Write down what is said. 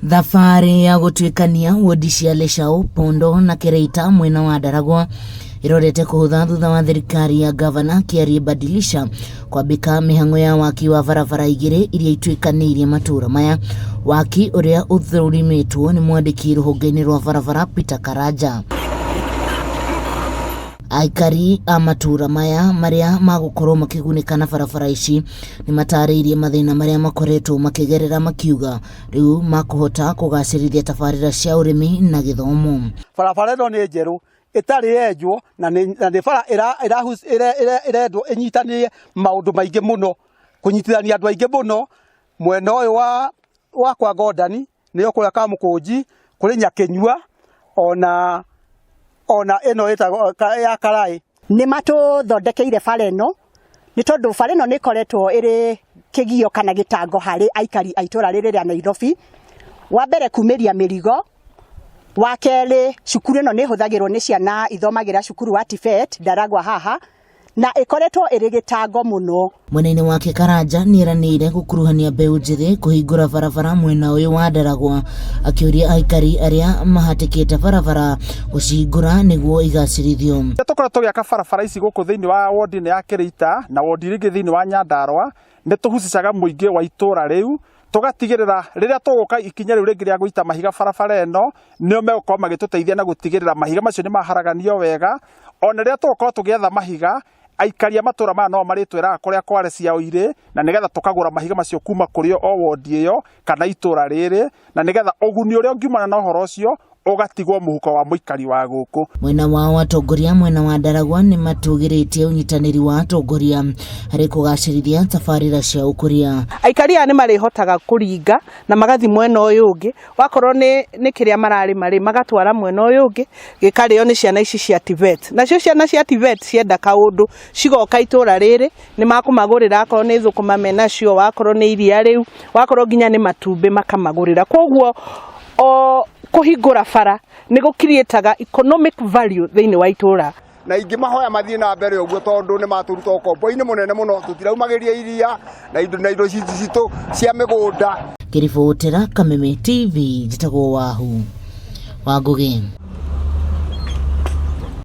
Thabarĩ ya gũtuĩkania wodi cia Leshau, Pondo na Kereita mwena wa Ndaragwa ĩrorete kũhũtha thutha wa thirikari ya gavana Kiarie Badilisha kwambĩka mĩhang'o ya waki wa barabara igĩrĩ iria ituĩkanĩirie matũra maya, waki ũrĩa ũthũrimĩtwo nĩ mwandĩki rũhonge-inĩ rwa barabara Peter Karanja. Aikari a matũra maya marĩa magũkorwo makĩgunĩka na barabara ici nĩ matarĩirie mathĩna marĩa makoretwo makĩgerera makiuga rĩu makũhota kũgacĩrithia tabarĩra cia ũrĩmi na gĩthomo. Barabara ĩno nĩ njerũ ĩtarĩ yenjwo na nĩ bara ĩrendwo ĩnyitanie maũndũ maingĩ mũno, kũnyitithania andũ aingĩ mũno mwena ũyũ wa kwa Ngondani nĩyo kũrĩa Kamũkũnji, kũrĩ Nyakĩnyua ona ĩno ĩtagwo ya Karaĩ. Nĩ matũthondekeire bara ĩno nĩ tondũ bara ĩno nĩ ĩkoretwo ĩrĩ kĩgio kana gĩtango harĩ aikari a itũra rĩrĩ rĩa Nairobi. Wa mbere kumĩria mĩrigo, wa kerĩ cukuru ĩno nĩ ĩhũthagĩrwo nĩ ciana ithomagĩra cukuru wa TVET Ndaragwa haha, na ĩkoretwo ĩrĩ gĩtango mũno. Mwena-inĩ wake Karanja nĩeranĩire gũkuruhania mbeũ njĩthĩ kũhingũra barabara mwena ũyũ wa Ndaragwa, akĩũria aikari arĩa mahatĩkĩte barabara gũcihingũra nĩguo igacĩrithio. Tũkorwo tũgĩaka barabara ici gũkũ thĩinĩ wa wodi ĩno ya Kĩrĩita na wodi iria ingĩ thĩinĩ wa Nyandarua, nĩ tũhucicaga mũingĩ wa itũra rĩu, tũgatigĩrĩra rĩrĩa tũgũka ikinya rĩu rĩngĩ rĩa gũita mahiga barabara ĩno, nĩo megũkorwo magĩtũteithia na gũtigĩrĩra mahiga macio nĩ maharaganio wega. Ona rĩrĩa tũgũkorwo tũgĩetha mahiga, aikari a matũra maya no marĩtwĩraga kũrĩa kware ciao irĩ, na nĩgetha tũkagũra mahiga macio kuma kũrĩ o wodi ĩyo kana itũra rĩrĩ, na nĩgetha ũguni ũrĩa ũngiumana na ũhoro ũcio ũgatigwo mũhuko wa mũikari wa gũkũ. Mwena wao atongoria mwena wa Ndaragwa nĩ matũgĩrĩtie ũnyitanĩri wa atongoria harĩ kũgacĩrithia tabarĩra cia ũkũria. Aikari aya nĩ marĩhotaga kũringa na magathi mwena ũyũ ũngĩ, wakorwo nĩ kĩrĩa mararĩma rĩ, magatwara mwena ũyũ ũngĩ gĩkarĩo nĩ ciana ici cia TVET. Nacio ciana cia TVET cienda kaũndũ cigoka itũra rĩrĩ, nĩ makũmagũrĩra akorwo nĩ thũkũma menacio, wakorwo nĩ iria rĩu, wakorwo nginya nĩ matumbĩ makamagũrĩra. Koguo o kũhingũra bara nĩ gũkiriĩtaga economic value thĩinĩ wa itũra. Na ingĩmahoya mathiĩ na mbere ũguo tondũ nĩ matũruta ũkombo-inĩ mũnene mũno, tũtiraumagĩria iria na indo na indo citũ cia mĩgũnda. Ngĩribotera Kameme TV, njĩtagwo Wahu wa Ngũgĩ.